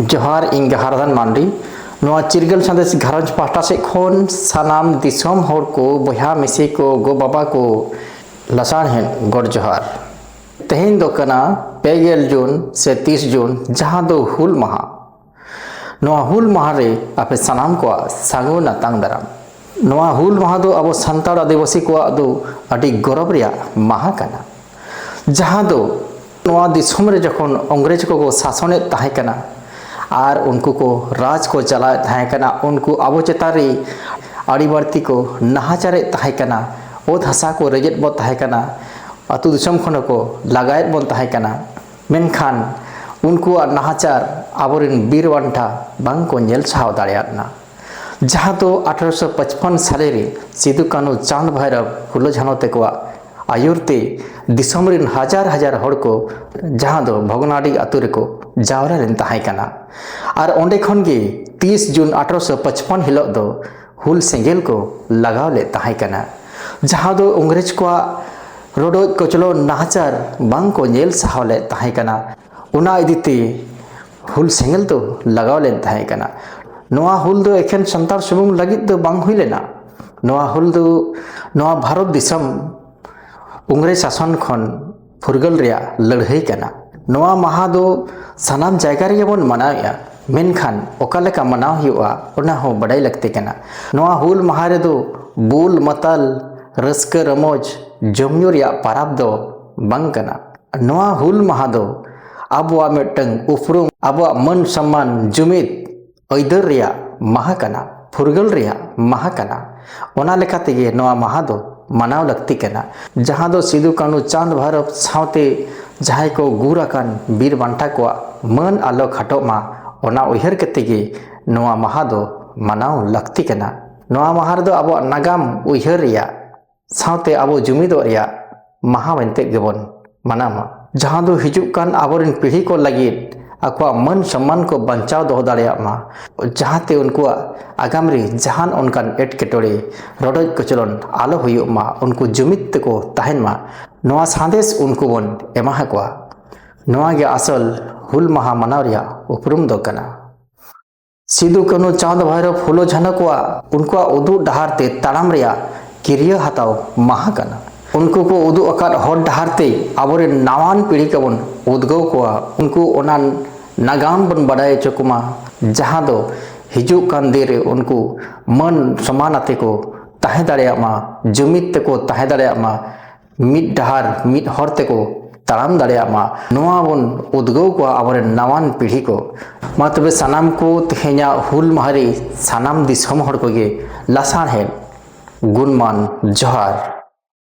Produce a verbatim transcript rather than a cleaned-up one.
ᱡᱚᱦᱟᱨ, ᱤᱧ ᱜᱟᱦᱟᱨᱫᱟᱱ ᱢᱟᱱᱰᱤ᱾ ᱱᱚᱣᱟ ᱪᱤᱨᱜᱟᱹᱞ ᱥᱟᱸᱫᱮᱥ ᱜᱷᱟᱨᱚᱸᱡᱽ ᱯᱟᱦᱴᱟ ᱥᱮᱫ ᱠᱷᱚᱱ ᱥᱟᱱᱟᱢ ᱫᱤᱥᱚᱢ ᱦᱚᱲ ᱠᱚ, ᱵᱚᱭᱦᱟ ᱢᱤᱥᱤ ᱠᱚ, ᱜᱚ ᱵᱟᱵᱟ ᱠᱚ, ᱞᱟᱥᱟᱲᱦᱮᱫ ᱜᱚᱰ ᱡᱚᱦᱟᱨ᱾ ᱛᱮᱦᱮᱧ ᱫᱚ ᱠᱟᱱᱟ ᱯᱮ ᱜᱮᱞ ᱡᱩᱱ ᱥᱮ ᱛᱤᱥ ᱡᱩᱱ, ᱡᱟᱦᱟᱸ ᱫᱚ ᱦᱩᱞ ᱢᱟᱦᱟ᱾ ᱱᱚᱣᱟ ᱦᱩᱞ ᱢᱟᱦᱟ ᱨᱮ ᱟᱯᱮ ᱥᱟᱱᱟᱢ ᱠᱚᱣᱟᱜ ᱥᱟᱹᱜᱩᱱ ᱟᱛᱟᱝ ᱫᱟᱨᱟᱢ᱾ ᱱᱚᱣᱟ ᱦᱩᱞ ᱢᱟᱦᱟ ᱫᱚ ᱟᱵᱚ ᱥᱟᱱᱛᱟᱲ ᱟᱹᱫᱤᱵᱟᱹᱥᱤ ᱠᱚᱣᱟᱜ ᱫᱚ ᱟᱹᱰᱤ ᱜᱚᱨᱚᱵᱽ ᱨᱮᱭᱟᱜ ᱢᱟᱦᱟ ᱠᱟᱱᱟ, ᱡᱟᱦᱟᱸ ᱫᱚ ᱱᱚᱣᱟ ᱫᱤᱥᱚᱢ ᱨᱮ ᱡᱚᱠᱷᱚᱱ ᱤᱝᱨᱮᱡᱽ ᱠᱚᱠᱚ ᱥᱟᱥᱚᱱᱮᱫ ᱛᱟᱦᱮᱸ ᱠᱟᱱᱟ ᱟᱨ ᱩᱱᱠᱩ ᱠᱚ ᱨᱟᱡᱽ ᱠᱚ ᱪᱟᱞᱟᱣᱮᱫ ᱛᱟᱦᱮᱸ ᱠᱟᱱᱟ, ᱩᱱᱠᱩ ᱟᱵᱚ ᱪᱮᱛᱟᱱ ᱨᱮ ᱟᱹᱰᱤ ᱵᱟᱹᱲᱛᱤ ᱠᱚ ᱱᱟᱦᱟᱪᱟᱨᱮᱫ ᱛᱟᱦᱮᱸ ᱠᱟᱱᱟ, ᱚᱛ ᱦᱟᱥᱟ ᱠᱚ ᱨᱮᱡᱮᱫ ᱵᱚ ᱛᱟᱦᱮᱸ ᱠᱟᱱᱟ, ᱟᱹᱛᱩ ᱫᱤᱥᱚᱢ ᱠᱷᱚᱱ ᱦᱚᱸᱠᱚ ᱞᱟᱜᱟᱭᱮᱫ ᱵᱚᱱ ᱛᱟᱦᱮᱸ ᱠᱟᱱᱟ᱾ ᱢᱮᱱᱠᱷᱟᱱ ᱩᱱᱠᱩᱣᱟᱜ ᱱᱟᱦᱟᱪᱟᱨ ᱟᱵᱚᱨᱮᱱ ᱵᱤᱨ ᱵᱟᱱᱴᱟ ᱵᱟᱝ ᱠᱚ ᱧᱮᱞ ᱥᱟᱦᱟᱣ ᱫᱟᱲᱮᱭᱟᱫ ᱱᱟ, ᱡᱟᱦᱟᱸ ᱫᱚ ᱟᱴᱷᱨᱚᱥᱚ ᱯᱟᱸᱪᱯᱚᱱ ᱥᱟᱞᱮ ᱨᱮ ᱥᱤᱫᱩ ᱠᱟᱹᱱᱦᱩ ᱪᱟᱸᱫᱽ ᱵᱷᱟᱭᱨᱚᱵ ᱯᱷᱩᱞᱳ ᱡᱷᱟᱱᱚ ᱛᱮᱠᱚᱣᱟᱜ ᱟᱹᱭᱩᱨ ᱛᱮ ᱫᱤᱥᱚᱢ ᱨᱮᱱ ᱦᱟᱡᱟᱨ ᱦᱟᱡᱟᱨ ᱦᱚᱲ ᱠᱚ, ᱡᱟᱦᱟᱸ ᱫᱚ ᱵᱷᱚᱜᱽᱱᱟᱰᱤ ᱟᱛᱳ ᱨᱮᱠᱚ ᱡᱟᱣᱨᱟ ᱞᱮᱱ ᱛᱟᱦᱮᱸ ᱠᱟᱱᱟ᱾ ᱟᱨ ᱚᱸᱰᱮ ᱠᱷᱚᱱ ᱜᱮ ᱛᱤᱥ ᱡᱩᱱ ᱟᱴᱷᱨᱚᱥᱚ ᱯᱟᱸᱪᱯᱚᱱ ᱦᱤᱞᱳᱜ ᱫᱚ ᱦᱩᱞ ᱥᱮᱸᱜᱮᱞ ᱠᱚ ᱞᱟᱜᱟᱣ ᱞᱮᱫ ᱛᱟᱦᱮᱸ ᱠᱟᱱᱟ, ᱡᱟᱦᱟᱸ ᱫᱚ ᱤᱝᱨᱮᱡᱽ ᱠᱚᱣᱟᱜ ᱨᱚᱰᱚᱡ ᱠᱚᱪᱞᱚᱱ ᱱᱟᱦᱟᱪᱟᱨ ᱵᱟᱝ ᱠᱚ ᱧᱮᱞ ᱥᱟᱦᱟᱣ ᱞᱮᱫ ᱛᱟᱦᱮᱸ ᱠᱟᱱᱟ᱾ ᱚᱱᱟ ᱤᱫᱤ ᱛᱮ ᱦᱩᱞ ᱥᱮᱸᱜᱮᱞ ᱫᱚ ᱞᱟᱜᱟᱣ ᱞᱮᱱ ᱛᱟᱦᱮᱸ ᱠᱟᱱᱟ᱾ ᱱᱚᱣᱟ ᱦᱩᱞ ᱫᱚ ᱮᱠᱷᱮᱱ ᱥᱟᱱᱛᱟᱲ ᱥᱩᱢᱩᱝ ᱞᱟᱹᱜᱤᱫ ᱫᱚ ᱵᱟᱝ ᱦᱩᱭ ᱞᱮᱱᱟ᱾ ᱱᱚᱣᱟ ᱦᱩᱞ ᱫᱚ ᱱᱚᱣᱟ ᱵᱷᱟᱨᱚᱛ ᱫᱤᱥᱚᱢ ᱤᱝᱨᱮᱡᱽ ᱥᱟᱥᱚᱱ ᱠᱷᱚᱱ ᱯᱷᱩᱨᱜᱟᱹᱞ ᱨᱮᱭᱟᱜ ᱞᱟᱹᱲᱦᱟᱹᱭ ᱠᱟᱱᱟ᱾ ᱱᱚᱣᱟ ᱢᱟᱦᱟ ᱫᱚ ᱥᱟᱱᱟᱢ ᱡᱟᱭᱜᱟ ᱨᱮᱜᱮ ᱵᱚᱱ ᱢᱟᱱᱟᱣᱮᱫᱼᱟ, ᱢᱮᱱᱠᱷᱟᱱ ᱚᱠᱟ ᱞᱮᱠᱟ ᱢᱟᱱᱟᱣ ᱦᱩᱭᱩᱜᱼᱟ, ᱚᱱᱟ ᱦᱚᱸ ᱵᱟᱰᱟᱭ ᱞᱟᱹᱠᱛᱤ ᱠᱟᱱᱟ᱾ ᱱᱚᱣᱟ ᱦᱩᱞ ᱢᱟᱦᱟ ᱨᱮᱫᱚ ᱵᱩᱞ ᱢᱟᱛᱟᱞ, ᱨᱟᱹᱥᱠᱟᱹ ᱨᱚᱢᱚᱡᱽ, ᱡᱚᱢ ᱧᱩ ᱨᱮᱭᱟᱜ ᱯᱟᱨᱟᱵᱽ ᱫᱚ ᱵᱟᱝ ᱠᱟᱱᱟ᱾ ᱱᱚᱣᱟ ᱦᱩᱞ ᱢᱟᱦᱟ ᱫᱚ ᱟᱵᱚᱣᱟᱜ ᱢᱤᱫᱴᱟᱝ ᱩᱯᱨᱩᱢ, ᱟᱵᱚᱣᱟᱜ ᱢᱟᱹᱱ ᱥᱚᱢᱢᱟᱱ, ᱡᱩᱢᱤᱫ ᱟᱹᱭᱫᱟᱹᱨ ᱨᱮᱭᱟᱜ ᱢᱟᱦᱟ ᱠᱟᱱᱟ, ᱯᱷᱩᱨᱜᱟᱹᱞ ᱨᱮᱭᱟᱜ ᱢᱟᱦᱟ ᱠᱟᱱᱟ᱾ ᱚᱱᱟ ᱞᱮᱠᱟ ᱛᱮᱜᱮ ᱱᱚᱣᱟ ᱢᱟᱦᱟ ᱫᱚ ᱢᱟᱱᱟᱣ ᱞᱟᱹᱠᱛᱤ ᱠᱟᱱᱟ, ᱡᱟᱦᱟᱸ ᱫᱚ ᱥᱤᱫᱩ ᱠᱟᱹᱱᱦᱩ ᱪᱟᱸᱫᱽ ᱵᱷᱟᱭᱨᱚᱵ ᱥᱟᱶᱛᱮ ᱡᱟᱦᱟᱸᱭ ᱠᱚ ᱜᱩᱨ ᱟᱠᱟᱱ ᱵᱤᱨ ᱵᱟᱱᱴᱟ ᱠᱚᱣᱟᱜ ᱢᱟᱹᱱ ᱟᱞᱚ ᱠᱷᱟᱴᱚᱜ ᱢᱟ, ᱚᱱᱟ ᱩᱭᱦᱟᱹᱨ ᱠᱟᱛᱮ ᱜᱮ ᱱᱚᱣᱟ ᱢᱟᱦᱟ ᱫᱚ ᱢᱟᱱᱟᱣ ᱞᱟᱹᱠᱛᱤ ᱠᱟᱱᱟ᱾ ᱱᱚᱣᱟ ᱢᱟᱦᱟ ᱨᱮᱫᱚ ᱟᱵᱚᱣᱟᱜ ᱱᱟᱜᱟᱢ ᱩᱭᱦᱟᱹᱨ ᱨᱮᱭᱟᱜ ᱥᱟᱶᱛᱮ ᱟᱵᱚ ᱡᱩᱢᱤᱫᱚᱜ ᱨᱮᱭᱟᱜ ᱢᱟᱦᱟ ᱢᱮᱱᱛᱮ ᱜᱮᱵᱚᱱ ᱢᱟᱱᱟᱣᱟ, ᱡᱟᱦᱟᱸ ᱫᱚ ᱦᱤᱡᱩᱜ ᱠᱟᱱ ᱟᱵᱚᱨᱮᱱ ᱯᱤᱲᱦᱤ ᱠᱚ ᱞᱟᱹᱜᱤᱫ ᱟᱠᱚᱣᱟᱜ ᱢᱟᱹᱱ ᱥᱚᱢᱢᱟᱱ ᱠᱚ ᱵᱟᱧᱪᱟᱣ ᱫᱚᱦᱚ ᱫᱟᱲᱮᱭᱟᱜ ᱢᱟ, ᱡᱟᱦᱟᱸᱛᱮ ᱩᱱᱠᱩᱣᱟᱜ ᱟᱜᱟᱢ ᱨᱮ ᱡᱟᱦᱟᱱ ᱚᱱᱠᱟᱱ ᱮᱴᱠᱮᱴᱚᱬᱮ, ᱨᱚᱰᱚᱡ ᱠᱚᱪᱞᱚᱱ ᱟᱞᱚ ᱦᱩᱭᱩᱜ ᱢᱟ, ᱩᱱᱠᱩ ᱡᱩᱢᱤᱫ ᱛᱮᱠᱚ ᱛᱟᱦᱮᱱ ᱢᱟ᱾ ᱱᱚᱣᱟ ᱥᱟᱸᱫᱮᱥ ᱩᱱᱠᱩ ᱵᱚᱱ ᱮᱢᱟ ᱟᱠᱚᱣᱟ᱾ ᱱᱚᱣᱟ ᱜᱮ ᱟᱥᱚᱞ ᱦᱩᱞ ᱢᱟᱦᱟ ᱢᱟᱱᱟᱣ ᱨᱮᱭᱟᱜ ᱩᱯᱨᱩᱢ ᱫᱚ ᱠᱟᱱᱟ᱾ ᱥᱤᱫᱩ, ᱠᱟᱹᱱᱦᱩ, ᱪᱟᱸᱫᱽ, ᱵᱷᱟᱭᱨᱚ, ᱯᱷᱩᱞᱳ, ᱡᱷᱟᱱᱚ ᱠᱚᱣᱟᱜ ᱩᱱᱠᱩᱣᱟᱜ ᱩᱫᱩᱜ ᱰᱟᱦᱟᱨ ᱛᱮ ᱛᱟᱲᱟᱢ ᱨᱮᱭᱟᱜ ᱠᱤᱨᱭᱟᱹ ᱦᱟᱛᱟᱣ ᱢᱟᱦᱟ ᱠᱟᱱᱟ᱾ ᱩᱱᱠᱩ ᱠᱚ ᱩᱫᱩᱜ ᱟᱠᱟᱫ ᱦᱚᱨ ᱰᱟᱦᱟᱨ ᱛᱮ ᱟᱵᱚᱨᱮᱱ ᱱᱟᱣᱟᱱ ᱯᱤᱲᱦᱤ ᱠᱚᱵᱚᱱ ᱩᱫᱽᱜᱟᱹᱣ ᱠᱚᱣᱟ᱾ ᱩᱱᱠᱩ ᱚᱱᱟ ᱱᱟᱜᱟᱢ ᱵᱚᱱ ᱵᱟᱰᱟᱭ ᱦᱚᱪᱚ ᱠᱚᱢᱟ, ᱡᱟᱦᱟᱸ ᱫᱚ ᱦᱤᱡᱩᱜ ᱠᱟᱱ ᱫᱤᱱ ᱨᱮ ᱩᱱᱠᱩ ᱢᱟᱹᱱ ᱥᱚᱢᱟᱱ ᱟᱛᱮ ᱠᱚ ᱛᱟᱦᱮᱸ ᱫᱟᱲᱮᱭᱟᱜ ᱢᱟ, ᱡᱩᱢᱤᱫ ᱛᱮᱠᱚ ᱛᱟᱦᱮᱸ ᱫᱟᱲᱮᱭᱟᱜ ᱢᱟ, ᱢᱤᱫ ᱰᱟᱦᱟᱨ ᱢᱤᱫ ᱦᱚᱨ ᱛᱮᱠᱚ ᱛᱟᱲᱟᱢ ᱫᱟᱲᱮᱭᱟᱜ ᱢᱟ᱾ ᱱᱚᱣᱟ ᱵᱚᱱ ᱩᱫᱽᱜᱟᱹᱣ ᱠᱚᱣᱟ ᱟᱵᱚᱨᱮᱱ ᱱᱟᱣᱟᱱ ᱯᱤᱲᱦᱤ ᱠᱚ᱾ ᱢᱟ ᱛᱚᱵᱮ ᱥᱟᱱᱟᱢ ᱠᱚ ᱛᱮᱦᱮᱧᱟᱜ ᱦᱩᱞ ᱢᱟᱦᱟ ᱨᱮ ᱥᱟᱱᱟᱢ ᱫᱤᱥᱚᱢ ᱦᱚᱲ ᱠᱚᱜᱮ ᱞᱟᱥᱟᱲᱦᱮᱫ ᱜᱩᱱᱢᱟᱱ ᱡᱚᱦᱟᱨ᱾